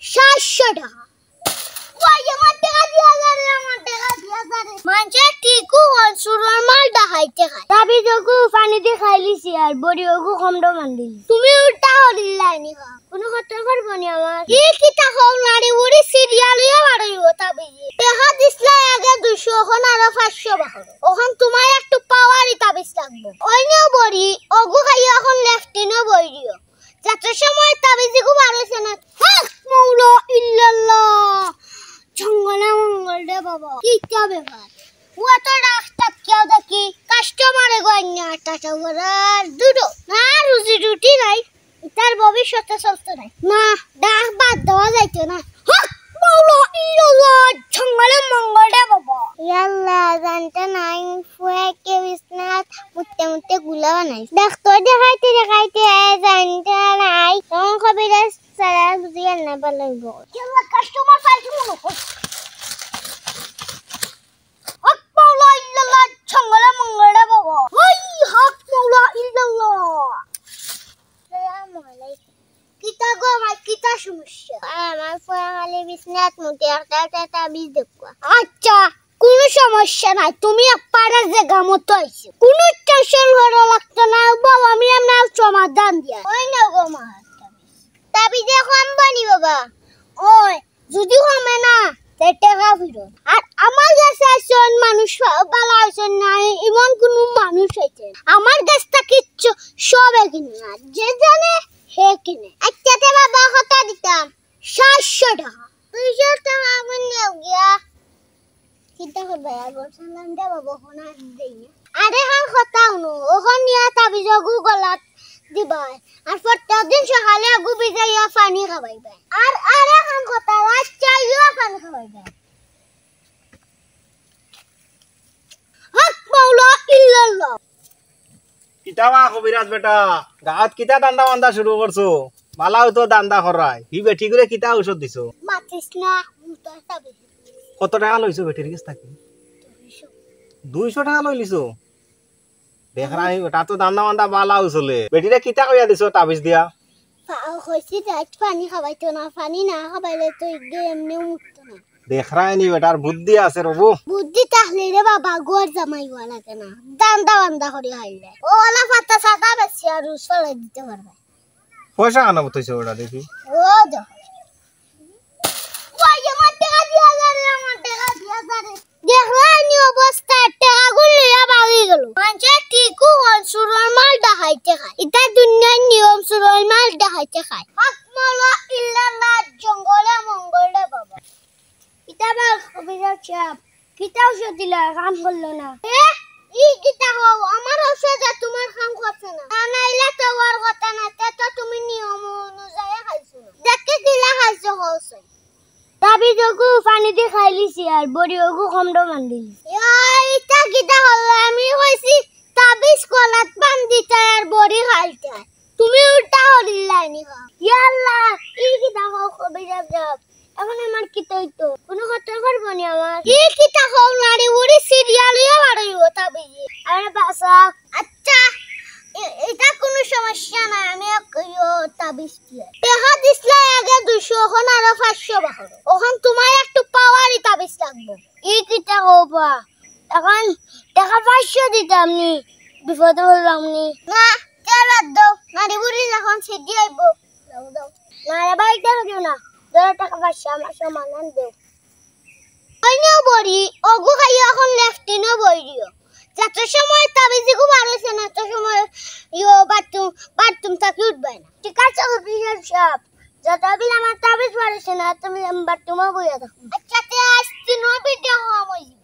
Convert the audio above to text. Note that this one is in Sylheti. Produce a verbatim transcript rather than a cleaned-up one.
সাতশো টেকা। ওই আমার টেকা দিয়া যা রে, আমার টেকা দিয়া যা রে। মানষে ঠিকউ কইন, চুরর মাল ডাকাইতে খায়। তাবিজ অগু পানি দি খাইলিছি আর বড়ি অগু কমরো বান্ধিলিছি। তুমি উল্টা করিলাইনি বা। কুনু খতর করবো নি আমার? ই কিতা কও নাড়ি বুড়ি সিরিয়াল অইয়া বারইবো তাবিজে। টেকা দিছলায় আগে দুইশো, অখন আরো পাঁচশো বারো। অখন তুমার একটু পাওয়ারি তাবিজ লাগবো। অইন্য বড়ি, অগু খাইয়া অখন লেফটিনো বই দিও। যত সময় তাবিজ ইগু বারইছে না। হক মৌলা ইল্লাল্লাহ। জঙ্গলে মঙ্গল রে বাবা। কিতা ব্যাপার? অত রাস্তাত কেউ দেখি কাস্টমার এগু আইনা আটা চাউল আর দুধ। না রুজি রুটি নাই, ইতার ভবিষ্যতে চলতো নাই। না, ডাক বাদ দেওয়া যাইতো না। হক মৌলা ইল্লাল্লাহ, জঙ্গলে মঙ্গল রে বাবা। ইয়াল্লা, জানতে নাই, ফুয়াকে বিছনাত মুততে মুততে গুলা বানাইছে। ডাক্তার দেখাইতে দেখাইতে জানতে নাই, তখন কবিরাজ সারা বুঝিয়া না ভালো হইব। ইয়াল্লা, কাস্টমার পাইছি মনে হয়। হক মাওলা ইল্লাল্লাহ, জঙ্গলে মঙ্গলে বাবা। ওই হক মাওলা ইল্লাল্লাহ। আসসালামু আলাইকুম। কিতা গো আমার, কিতা সমস্যা? আমার ফুয়া খালি বিছনাত মুতে, একটা একটা তাবিজ দেখবা। আচ্ছা, কুনু সমস্যা নাই, তুমি একবারে জাগা মতো আইছো, কুনু টেনশন করা লাগতো না, বাবা, আমি আপনার সমাধান দিয়া। ওই না গো মা, তাবিজে কম বানি বাবা। ওই, যদি কমে না, তে টেকা ফিরত। আর আমার গেছে আইছইন মানুষ, বালা অইছইন না, এমন কুনু মানুষ আইছে না। আমার গেছ থাকি চ-, সবে কিনে, আর যে জানে হে কিনে। আচ্ছা, তে বাবা, কত দিতাম? সাতশো টেকা। দুইশো টেকা আমি নিয়ে গিয়া। কিতা করবে আর বলছিলাম যে বাবা, ফোন আর দেই না। আরে হ্যাঁ, কথা হুনো, অখন নিয়া তাবিজ অগু গলাত দিবায়, আর প্রত্যেক দিন সকালে অগু ভিজাইয়া পানি খাওয়াইবায়। আর আরেকখান কথা, রাইত চাইয়া পানি খাওয়াইবায়। হক মাওলা ইল্লাল্লাহ। কিতা বা কবিরাজ বেটা, গাঁওত কিতা ধান্দা বান্দা শুরু করছো? বালাউ তো ধান্দা করায়। হি বেটিগুরে কিতা ঔষধ দিছো? মাতিস না, মুতার তাবিজ। কত টেকা লইছো বেটির গেছ থাকি? দুইশো। দুইশো টেকা লইলিছো? দেখরায়নি, বেটার তো ধান্দা বান্দা বালাউ চলে। বেটিরে কিতা কইয়া দিছো তাবিজ দিয়া? পা-, কইছি রাইত পানি খাওয়াইতো না, পানি না খাওয়াইলে তো ইগে এমনেউ মুততো না। দেখরায়নি, বেটার বুদ্ধি আছে রবু। বুদ্ধি থাকলে রে বাবা, ঘর জামাই অওয়া লাগে না, ধান্দা বান্দা করি খাইলে। অউ অলা পাতা সাদা বেশি আর রুজ ফালাই দিতে পারবে। পয়সা আনা বতইছে ওটা দেখি। ও দেখো। ওই আমার টেকা দিয়া যা রে, আমার টেকা দিয়া যা রে। দেখরায়নি অবস্থা, টেকাগুন লইয়া ভাগি গেল। মানষে ঠিকউ কইন, চুরর মাল ডাকাইতে খায়। ইটা দুনিয়ার নিয়ম, চুরর মাল ডাকাইতে খায়। হক মাওলা ইল্লাল্লাহ, জঙ্গলে মঙ্গলে বাবা। ইটা আবার কবিরাজ সাব, কিতা ঔষধ দিলা, কাম করলো না। এ, ই কিতা কও? আমার ঔষধে তুমার কাম করছে না। না, না, ইলা তো অওয়ার কথা না, তে তো তুমি নিয়ম অনুযায়ী খাইছো। দেখি কিলা খাইছো কও চাই। তাবিজ অগু পানি দি খাইলিছি আর বড়ি অগু কমরো বান্ধিলিছি। ইয়া, ইটা কিতা করলা? আমি কইছি তাবিজ গলাত বান্ধিতায় আর বড়ি খাইতায়। তুমি উল্টা করিলাইনি বা। ইয়াল্লা, ই কিতা কও কবিরাজ সাব? অখন আমার কিতা অইতো? কুনু খতর করবো নি আমার? ই কিতা কও নাড়ি বুড়ি সিরিয়াল অইয়া বারইবো তাবিজে। আরে বাঁচা। আচ্ছা, এ-, ইটা কুনু সমস্যা না, আমি এক ইয়ো তাবিজ দিয়া। টেকা দিছলায় আগে দুইশো, অখন আরো পাঁচশো বাড়াও। অখন তুমার একটু পাওয়ারি তাবিজ লাগবো। ই কিতা কও বা? অখন টেকা পাঁচশো দিতাম নি, বিপদে পড়লাম নি। না, তে বাদ দেও, নাড়ি বুড়ি যখন সিদ্ধি আইবো। দাও, দাও। না রে ভাই, টেকা দিও না। ধরো টেকা পাঁচশো, আমার সমাধান দেও। অইন্য বড়ি, অগু খাইয়া অখন লেফটিনো বই দিও। যত সময় তাবিজ ইগু বারইছে না, তত সময় ইয়ো বাথরুম, বাথরুম থাকি উঠবায় না। ঠিক আছে, অফিসার সাব, যতদিন আমার তাবিজ বারইছে না, ততদিন আমি বাথরুমো বইয়া থাকমু। আচ্ছা, তে আইজ তিনো ভিডিও কম অইছে।